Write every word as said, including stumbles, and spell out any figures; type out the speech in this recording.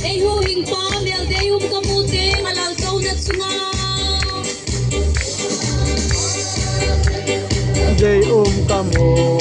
Eiho hing pa, mel dei um kamu te, malal to na chunga. Dei um kamu.